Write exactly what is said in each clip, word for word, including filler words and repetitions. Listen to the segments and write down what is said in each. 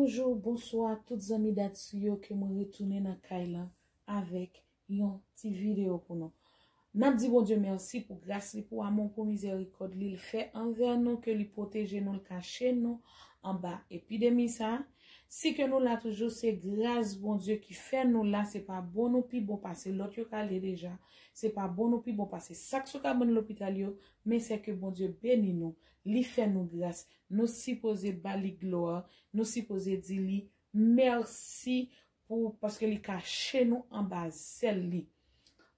Bonjou, bonswa tout zanmi Datsou yo, ke mwen retounen nan kay lan avèk yon ti videyo pou nou. N ap di Bondye mèsi pou gras li, pou amou, pou mizèrikòd li l fè anvè nou, ke li pwoteje nou, l kache nou anba epidemi sa. Si ke nou la toujou, se gras Bondye ki fè nou la, se pa bon nou pi bon pase lòt yo k ale deja, se pa bon nou pi bon pase sa k sou kabann lopital yo, men se ke Bondye beni nou, li fè nou gras, nou sipoze ba li glwa, nou sipoze di li mèsi pou, paske li kache nou anba zèl li.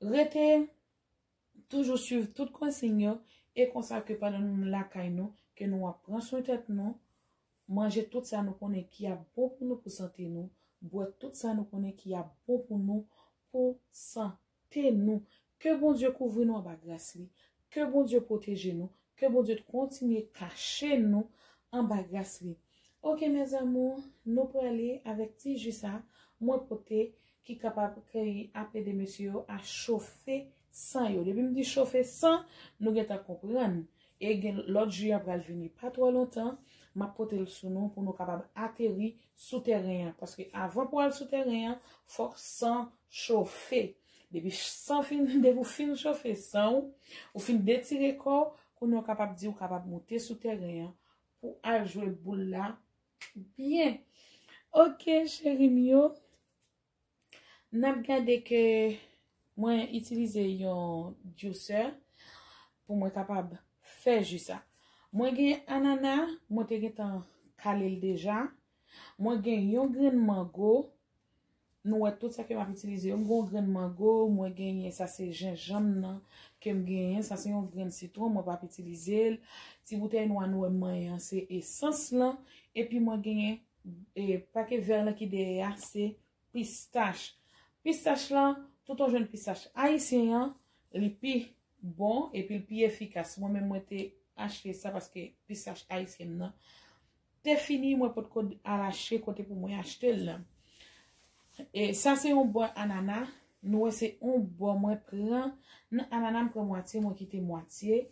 Rete toujou swiv tout konsiy yo, e konsa ke pandan nou lakay nou, ke nou ap pran swen tèt nou, manje tout sa nou konnen ki ap bon pou nou, pou sante nou, bwè tout sa nou konnen ki ap bon pou nou, pou sante nou. Ke Bondye kouvri nou anba gras li, ke Bondye pwoteje nou, ke Bondye kontinye kache nou anba gras li. Oke, mes amours, nou prale avèk ti ji sa mwen pote ki kapab, ki ap ede mesye yo a chofe san yo. Depi m di chofe san, nou gentan konprann. E gen lòt ji a pral vini pa twò lontan, m ap pote l sou nou pou nou kapab ateri sou tèren an. Paske avan pou al sou tèren an, fòk san chofe. Depi san fin, depi w fin chofe san w, ou fin detire kò w, kounye a w kapab di w kapab moute sou tèren an pou al jwe boul la byen. Oke, cheri m yo. N ap gade ke mwen itilize yon juicer pou mwen kapab fè ji sa. Mwen gen anana, mwen te gentan kale l deja. Mwen gen yon grenn mango. Nou wè tout sa ke m ap itilize yo. M gen yon grenn mango, mwen genyen, sa se jenjanm nan ke m genyen. Sa se yon grenn sitwon, mwen p ap itilize l. Ti boutèy nwa nou wè m manyen an, se esans lan. Epi mwen genyen, e, pake vè lan ki dèyè a, se pistach. Pistach lan, tout on jwenn pistach ayisyen an, li pi bon, epi l pi efikas. Mwen menm, mwen te achte sa paske pistach ayisyen m nan te fini, mwen potko al achte kote pou mwen achte l lan. E sa se yon bò anana. Nou wè se yon bò mwen pran nan anana, m pran mwatye, mwen kite mwatye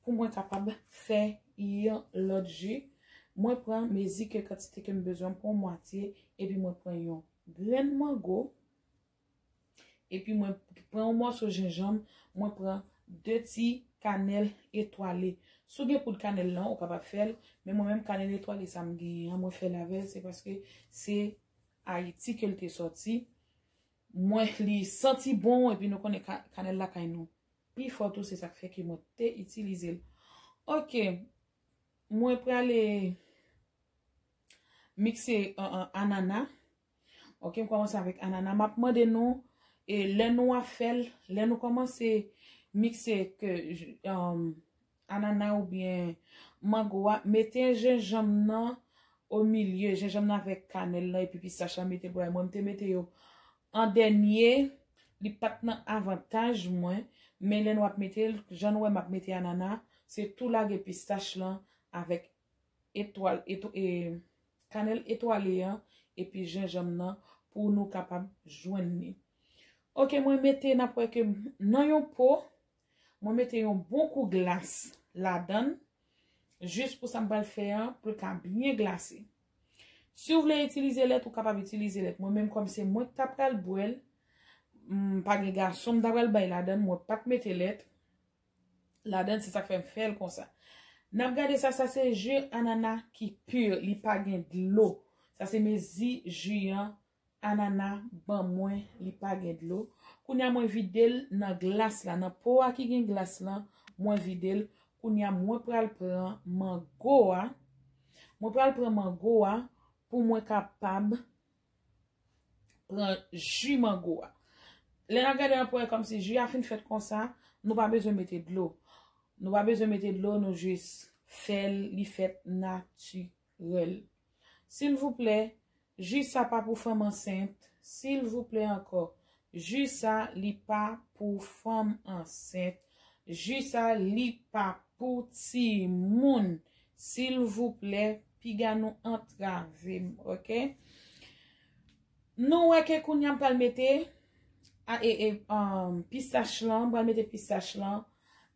pou mwen kapab fè yon lòt ji. Mwen pran mezi ke kantite ke m bezwen, m pran mwatye, epi mwen pran yon grenn mango. Epi mwen pran yon mòso jenjanm, mwen pran de ti kanèl etwale. Si w gen poud kanèl lan, ou kapab fè l, men mwen menm kanèl etwale sa m genyen an, mwen fè l avè l, se paske se Ayiti ke l te sòti. Mwen, li santi bon, epi nou konnen ka-, kanèl lakay nou pi fò tou, se sa k fè ke mwen te itilize l. Oke, mwen prale mikse, an, an, anana. Oke, m kòmanse avèk anana. M ap mande nou, e, lè nou ap fè l, lè nou kòmanse mikse ke, um, anana oubyen mango a, mete jenjanm nan o milye, jenjanm nan avèk kanèl lan epi pistach lan, mete bò a. Mwen, m te mete yo an dènye, li pa t nan avantaj mwen, men lè nou ap mete l, jan nou wè m ap mete anana, se tou lage pistach lan avèk etwal, etw-, e, kanèl etwale an, epi jenjanm nan pou nou kapab jwenn li. Oke, mwen mete, n ap wè ke nan yon po, mwen mete yon bon kou glas ladan l, jis pou sa m pral fè an, pou l ka byen glase. Si w vle itilize lèt, ou kapab itilize lèt. Mwen menm, kòm se mwen k ta pral bwè l, m pa gen gason m ta pral bay ladan l, mwen pa t mete lèt ladan l, se sa k fè m fè l konsa. N ap gade sa, sa se ji anana ki pi, li pa gen dlo. Sa se mezi ji an, anana ban mwen, li pa gen dlo. Kounye a mwen vide l nan glas la, nan po a ki gen glas lan, mwen vide l. Kounye a mwen pral pran mango a. Mwen pral pran mango a pou mwen kapab pran ji mango a. Lè n ap gade, n ap wè kòmsi ji a fin fèt konsa, nou pa bezwen mete dlo. Nou pa bezwen mete dlo, nou jis fè l, li fèt natirèl. Silvouplè, ji sa pa pou fanm ansent. Silvouplè ankò, ji sa li pa pou fanm ansent. Ji sa li pa pou timoun. Silvouplè, piga nou antrave m, oke? Nou wè ke kounye a m pral mete a, e, e, um, pistach lan, m pral mete pistach lan,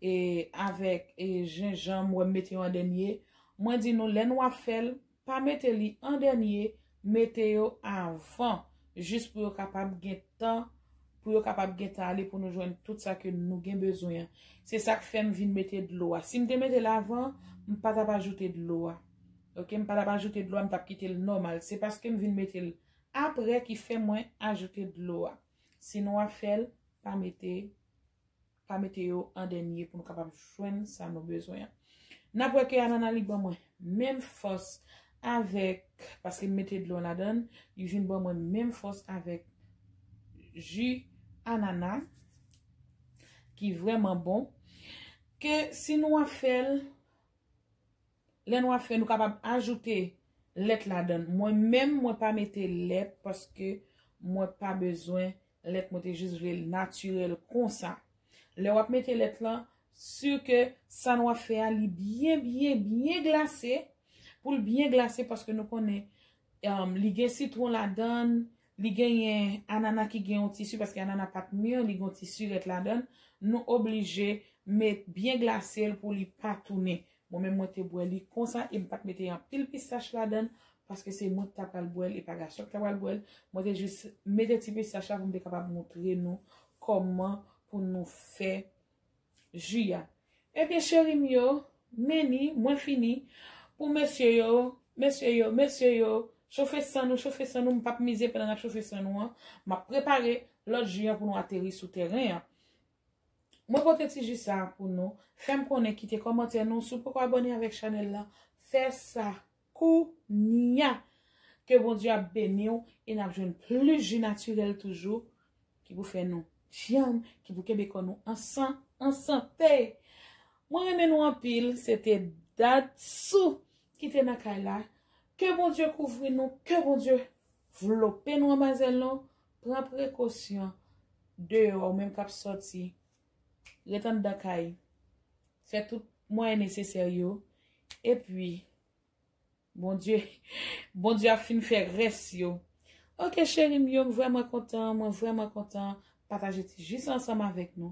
e, avèk, e, jenjanm, wè m mete yo an dènye. Mwen di nou, lè nou ap fè l, pa mete li an dènye, mete yo avan, jis pou yo kapab gen tan, pou yo kapab gen tan ale pou nou jwenn tout sa ke nou gen bezwen an. Se sa k fè m vin mete dlo a. Si m te mete l avan, m pa t ap ajoute dlo a. Ok, m pa t ap ajoute dlo a, m t ap kite l nòmal. Se paske m vin mete l apre ki fè mwen ajoute dlo a. Si nou ap fè l, pa mete pa mete yo an dènye pou nou kapab jwenn sa nou bezwen an. N ap wè ke anana li ban mwen menm fòs avèk, paske m mete dlo ladan l, li vin ban mwen menm fòs avèk ji anana ki vrèman bon. Ke si nou ap fè l, lè nou ap fè, nou kapab ajoute lèt ladan l. Mwen menm, mwen pa mete lèt paske mwen pa bezwen lèt, mwen te jis vle l natirèl konsa. Lè w ap mete lèt lan, si ke sa nou ap fè a, li byen, byen, byen glase. Pou l byen glase, paske nou konnen um, li gen sitwon ladan l, li genyen anana ki gen yon tisi, paske anana pa t mi an, li gen yon tisi rèt ladan l. Nou oblije met byen glase l pou li pa tounen. Mwen menm mwen te bwè li konsa e m pa t mete anpil pistach ladan l, paske se mwen ki ta pral bwè l e pa gason ki ta pral bwè l. Mwen te jis mete ti pistach la pou m te kapab montre nou kòman pou nou fè ji a. Ebyen, cheri m yo, men ni, mwen fini. Pou mesye yo, mesye yo, mesye yo, chofe san nou, chofe san nou, m p ap mize pandan n ap chofe san nou an. M ap prepare lòt ji an pou nou ateri sou tèren an. Mwen pote ti ji sa a pou nou. Fè m konnen, kite kòmantè nou. Si w poko abòne avèk chanèl la, fè sa kounye a. Ke Bondye ap beni w e n ap jwenn plis ji natirèl toujou ki pou fè nou djanm, ki pou kenbe kò nou an san, an sante. Mwen renmen nou anpil, se te Dadsou ki te nan kay la. Ke Bondye kouvri nou, ke Bondye vlope nou anba zèl nou. Pran prekosyon deyò, ou menm k ap sòti. Ret anndan kay. Fè tout mwayen nesesè yo. Epi, Bondye, Bondye ap fin fè rès yo. Ok, cheri m yo, m vrèman kontan, mwen vrèman kontan pataje ti ji sa ansanm avèk nou.